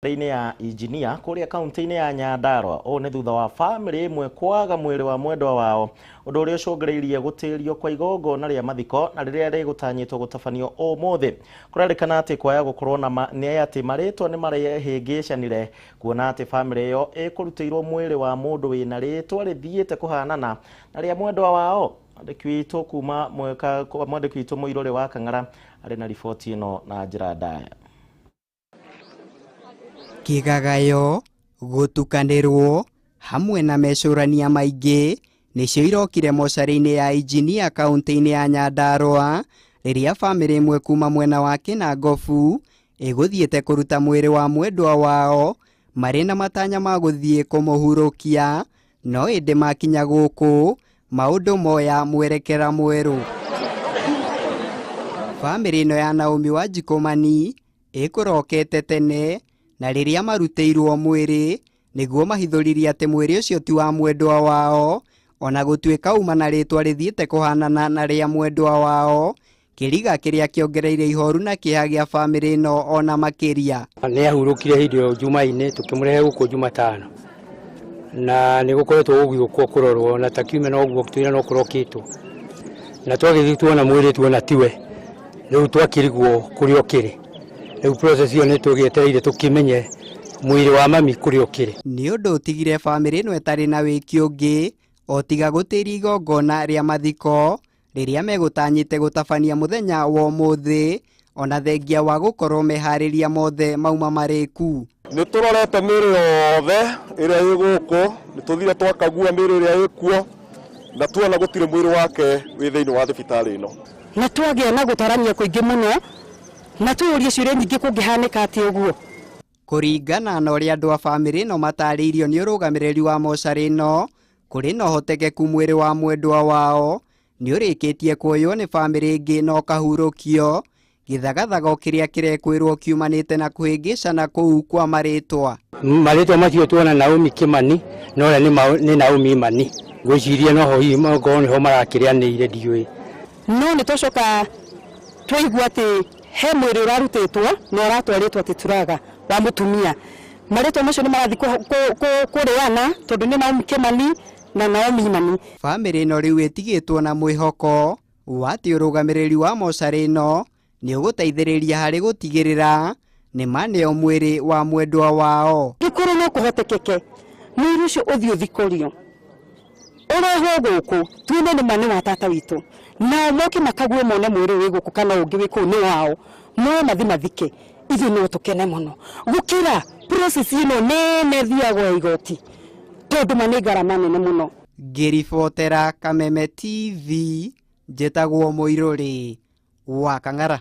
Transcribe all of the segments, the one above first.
Inĩ ya Injinia kũrĩa kaunti-inĩ ya Nyandarua. Ũũ nĩ thutha wa bamĩrĩ ĩmwe kwaga mwĩrĩ wa mwendwa wao, ũndũ ũrĩa ũcũngĩrĩirie gũtĩrio kwa igongona rĩa mathiko na rĩrĩa rĩgũtanyĩtwo gũtabanio ũmũthĩ. Kũrerĩkana atĩ kwaya gũkorwo na ma nĩ atĩ marĩtwa nĩ marehĩngĩcanire, kuona atĩ bamĩrĩ ĩyo ĩkũrutĩirwo mwĩrĩ wa mũndũ wĩna rĩtwa rĩthiĩte kũhanana na rĩa mwendwa wao. Mwandĩki witũ kuma mwandĩki witũ Mũirũrĩ wa Kang'ara arĩ na riboti ĩno na njĩra ndaya. Kĩgagayo, gũtukanĩrwo, hamwe na mecũrania maingĩ nĩcio irokire mocarĩ-inĩ ya Injinia kaunti-inĩ ya Nyandarua rĩrĩa bamĩrĩ ĩmwe kuma mwena wa Kĩnangobu ĩgũthiĩte kũruta mwĩrĩ wa mwendwa wao marĩ na matanya ma gũthiĩ kũmũhurũkia, no ĩndĩ makinya gũkũ maũndũ moya mwerekera mwerũ. Bamĩrĩ ĩno ya Naomi wa Njikomani ĩkũrokete tene na rĩrĩa marutĩirwo mwĩrĩ nĩguo mahithũririe atĩ mwĩrĩ ũcio ti wa mwendwa wao, ona gũtuĩka uma na rĩtwa rĩthiĩte kũhanana na rĩa mwendwa wao, kĩriga kĩrĩa kĩongereire ihoru na kĩeha gĩa bamĩrĩ ĩno ona makĩria. Nĩ ahurũkire hĩndĩ ĩyo Jumaine, tũkĩmũrehe gũkũ Jumatano, na nĩ gũkoretwo gũgĩũkwo kũrorwo na ta kiumia noguo twĩra no kũrokĩtwo, na twagĩthiĩ tuona mwĩrĩ tuona tiwe, rĩu twakĩrigwo kũrĩa ũkĩrĩ. Rĩu process ĩyo nĩ tũgĩetereire tũkĩmenye mwĩrĩ wa mami kũrĩa ũkĩrĩ. Nĩ ũndũ ũtigire bamĩrĩ ĩno ĩtarĩ na wĩki ũngĩ o tiga gũtĩria igongona rĩa mathiko rĩrĩa megũtanyĩte gũtabania mũthenya wa ũmũthĩ, ona thengia wa gũkorwo meharĩria mothe mauma marĩku. Nĩ tũrorete mĩĩrĩ yothe ĩrĩa ĩ gũkũ, nĩ tũthire twakagua mĩĩrĩ ĩrĩa ĩkuo na tuona gũtirĩ mwĩrĩ wake wĩ thĩinĩ wa thibitarĩ ĩno. Na twagĩa na gũtarania kũingĩ mũno na tũyũrie ciũria nyingĩ kũngĩhanĩka atĩ ũguo. Kũringana na ũrĩa andũ a bamĩrĩ ĩno matarĩirio nĩ ũrũgamĩrĩri wa mocarĩ ĩno, kũrĩ na ũhotekeku mwĩrĩ wa mwendwa wao nĩ ũrĩkĩtie kuoywo nĩ bamĩrĩ ĩngĩ na ũkahurũkio, gĩthagathago kĩrĩa kĩrekwĩrwo kiumanĩte na kũhĩngĩcana kũu kwa marĩtwa. Marĩtwa macio tuona Naomi Kimani na ũrĩa nĩ Naomi Imani, ngwĩciria noho hihi ngorwo nĩho marakĩrĩanĩire, ndiũĩ. No nĩ twacoka twaigua atĩ he mwĩrĩ ũrarutĩtwo na ũratwarĩtwo atĩ Turaga wa mũtumia. Marĩtwa macio nĩ marathiĩ kũrĩana tondũ nĩ Naomi Kimani na Naomi Imani. Bamĩrĩ ĩno rĩu ĩtigĩtwo na mwĩhoko wa atĩ ũrũgamĩrĩri wa mocarĩ ĩno nĩ ũgũteithĩrĩria harĩ gũtigĩrĩra nĩ maneo mwĩrĩ wa mwendwa wao. Gĩkorwo no kũhotekeke mwĩrĩ ũcio ũthiĩ ũthikũrio ũrehwo gũkũ tuone nĩ ma nĩ wa tata witũ, nao moke makague mone mwĩrĩ wĩ gũkũ kana ũngĩ wĩ kũu nĩ wao, moe mathi mathike, ithuĩ no tũkene mũno gũkĩra process ĩno nene ĩthiagwo ya igoti, tondũ ma nĩ ngarama nene mũno. Ngĩribotera Kameme TV, njĩtagwo Mũirũrĩ wa Kang'ara.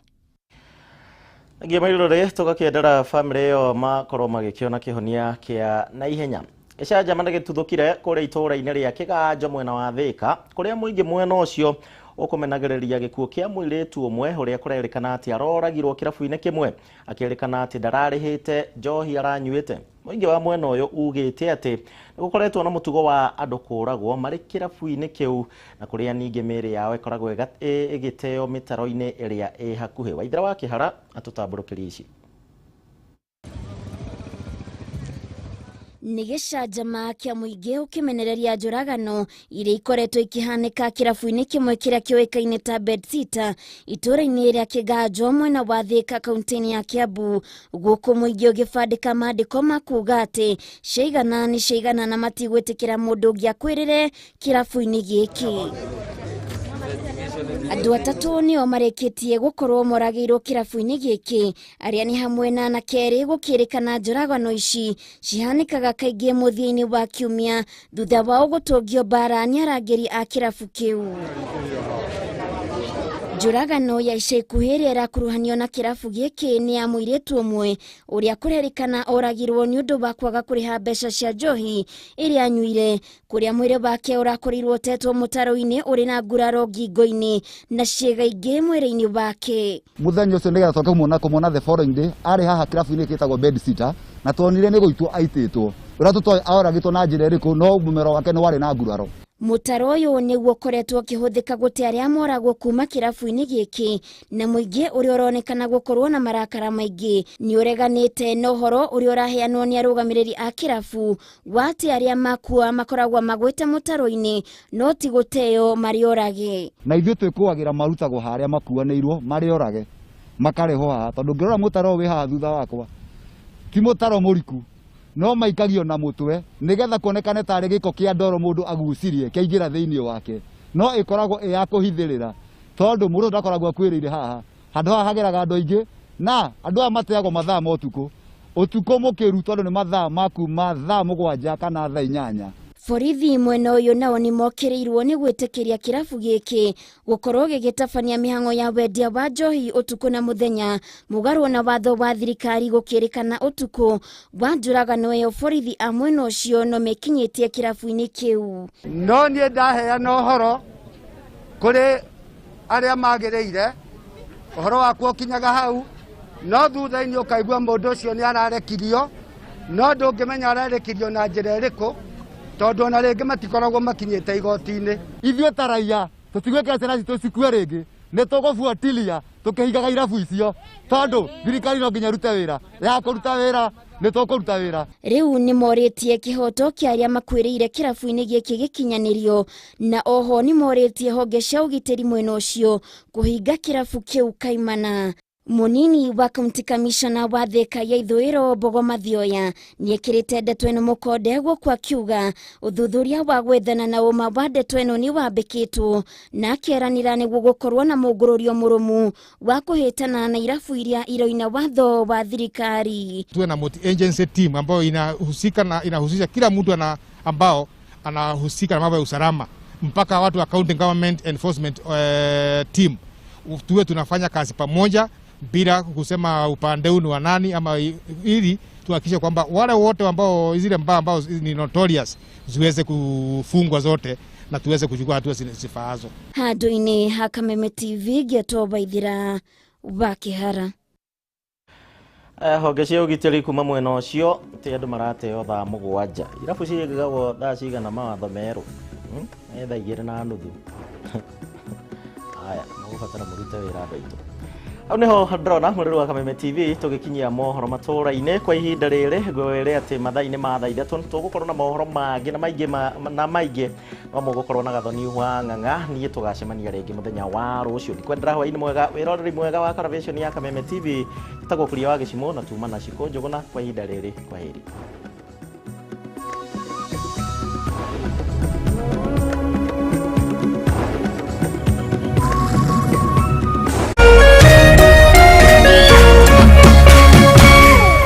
Nginya Mũirũrĩ, tũgakĩendera bamĩrĩ ĩyo makorwo magĩkĩona kĩhonia kĩa naihenya. Gĩcanjama nĩ gĩtuthũkire kũrĩa itũũra-inĩ rĩa Kĩganjo mwena wa Thĩka, kũrĩa mũingĩ mwena ũcio ũkũmenagĩrĩria gĩkuũ kĩa mũirĩtu ũmwe ũrĩa kũrerĩkana atĩ aroragirwo kĩrabu-inĩ kĩmwe, akĩrĩkana atĩ ndararĩhĩte njohi aranyuĩte. Mũingĩ wa mwena ũyũ ugĩte atĩ nĩ gũkoretwo na mũtugo wa andũ kũragwo marĩ kĩrabu-inĩ kĩu na kũrĩa ningĩ mĩĩrĩ yao ĩkoragwo ĩgĩteo mĩtaro-inĩ ĩrĩa ĩ hakuhĩ. Waithera wa Kĩhara atũtambũrũkĩrie ici. Nĩ gĩcanjama kĩa mũingĩ ũkĩmenereria njũragano iria ikoretwo ikĩhanĩka kĩrabu-inĩ kĩmwe kĩrĩa kĩũĩkaine ta Bedsitter itũũra-inĩ rĩa Kĩganjo mwena wa Thĩka kaunti-inĩ ya Kiambu, gũkũ mũingĩ ũgĩbandĩka maandĩko ma kuga atĩ ciaigana nĩ ciaigana na matigwĩtĩkĩra mũndũ ũngĩ akwĩrĩre kĩrabu-inĩ gĩkĩ. Andũ atatũ nĩo marĩkĩtie gũkorwo moragĩirwo kĩrabu-inĩ gĩkĩ, arĩa nĩ hamwe na anake erĩ, gũkĩrĩkana njũragano ici cihanĩkaga kaingĩ mũthia-inĩ wa kiumia thutha wao gũtũngio mbara nĩ arangĩri a kĩrabu kĩu. Njũragano ya ica ikuhĩ ĩrĩa ĩrakuruhanio na kĩrabu gĩkĩ nĩ ya mũirĩtu ũmwe ũrĩa kũrerĩkana oragirwo nĩ ũndũ wa kwaga kũrĩha mbeca cia njohi ĩrĩa anyuire, kũrĩa mwĩrĩ wake ũrakorirwo ũtetwo mũtaro-inĩ ũrĩ na nguraro ngingo-inĩ na ciĩga ingĩ mwĩrĩ-inĩ wake. Mũthenya ũcio nĩgetha tũcoke kũmuona the following day, arĩ haha kĩrabu-inĩ gĩtagwo Bedsitter, na tuonire nĩ gũitwo aitĩtwo. Ũrĩa tũtoĩ oragĩtwo na njĩra ĩrĩkũ, no mũmero wake nĩ warĩ na nguraro. Mũtaro ũyũ nĩguo ũkoretwo ũkĩhũthĩka gũte arĩa moragwo kuma kĩrabu-inĩ gĩkĩ, na mũingĩ ũrĩa ũronekana gũkorwo na marakara maingĩ nĩ ũreganĩte na ũhoro ũrĩa ũraheanwo nĩ arũgamĩrĩri a kĩrabu wa atĩ arĩa makua makoragwo magwĩte mũtaro-inĩ no ti gũteo marĩ orage. Na ithuĩ twĩkũagĩra marutagwo harĩa makuanĩirwo marĩ orage makarehwo haha, tondũ ũngĩrora mũtaro ũyũ wĩ haha thutha wakwa ti mũtaro mũriku, no maikagio na mũtwe nĩgetha kuonekane tarĩ gĩko kĩa ndoro mũndũ agucirie kĩaingĩra thĩinĩ wake, no ĩkoragwo ĩ ya kũhithĩrĩra tondũ mũndũ ndakoragwo akuĩrĩire haha. Handũ haha hageraga andũ aingĩ na andũ aya mateagwo mathaa ma ũtukũ, ũtukũ mũkĩru, tondũ nĩ mathaa ma kuma thaa 7 kana thaa 8. Borithi mwena ũyũ nao nĩ mokĩrĩirwo nĩ gwĩtĩkĩria kĩrabu gĩkĩ gũkorwo gĩgĩtabania mĩhang'o ya wendia wa njohi ũtukũ na mũthenya, mũgarwo na watho wa thirikari gũkĩrĩkana ũtukũ wa njũragano ĩyo. Borithi a mwena ũcio no mekinyĩtie kĩrabu-inĩ kĩu. No niĩ ndaheana ũhoro kũrĩ arĩa magĩrĩire, ũhoro wakwa ũkinyaga hau, no thutha-inĩ ũkaigua mũndũ ũcio nĩ ararekirio, no ndũngĩmenya ararekirio na njĩra ĩrĩkũ, tondũ ona rĩngĩ matikoragwo makinyĩte igoti-inĩ. Ithuĩ ta raiya tũtigwĩkĩra ciana citũ cikue rĩngĩ, nĩ tũgũbuatilia tũkĩhingaga irabu icio, tondũ thirikari no nginya ĩrute wĩra, ya kũruta wĩra nĩ tũkũruta wĩra. Rĩu nĩ morĩtie kĩhoto kĩa arĩa makuĩrĩire kĩrabu-inĩ gĩkĩ gĩkinyanĩrio, na oho nĩ morĩtie honge cia ũgitĩri mwena ũcio kũhinga kĩrabu kĩu kaimana. Munini wa county commissioner wa Thika ya Ithũĩro Mbogo Mathioya nĩekĩrĩte ndeto ĩno mũkonde gũkũ akiuga ũthuthuria wa gwethana na ũma wa ndeto ĩno nĩ wambĩkĩtwo, na akeranĩra nĩguo gũkorwo na mũngũrũrio mũrũmu wa kũhĩtana na irabu iria iroina watho wa thirikari. Tuwe na multi agency team ambayo inahusika na inahusisha kila mtu ambao anahusika na mambo ya usalama mpaka watu wa county government enforcement team, tuwe tunafanya kazi pamoja bila kusema upande huu ni wa nani, ama ili tuhakikishe kwamba wale wote ambao zile mbaa ambao ni notorious ziweze kufungwa zote na tuweze kuchukua hatua zifaazo. Handũ-inĩ ha Kameme TV ngĩetwo Waithira wa Kĩhara. Honge cia ũgitĩri kuma mwena ũcio ti andũ marateo thaa 7, irabu cigagwo thaa cigana mawatho merũ? Nĩ thaa 2:30. Aya, mũgũbatara mũrute wĩra andũ aitũ. Hau nĩho ndĩrona mwĩrĩ wa Kameme TV tũgĩkinyia mohoro matũũra-inĩ kwa ihinda rĩrĩ. Ngwĩre atĩ mathaa-inĩ ma thaa 3 tũgũkorwo na mohoro mangĩ na maingĩ na maingĩ, no mũgũkorwo na Gathoni wa Ng'ang'a. Niĩ tũgacemania rĩngĩ mũthenya wa rũciũ. Ndikwendera hwaĩ-inĩ mwega, wĩroreri mwega wa Karavation ya Kameme TV. Ĩtagwo Kuria wa Gĩcimo na tuma na Cikũ Njũgũna kwa ihinda rĩrĩ. Kwaheri.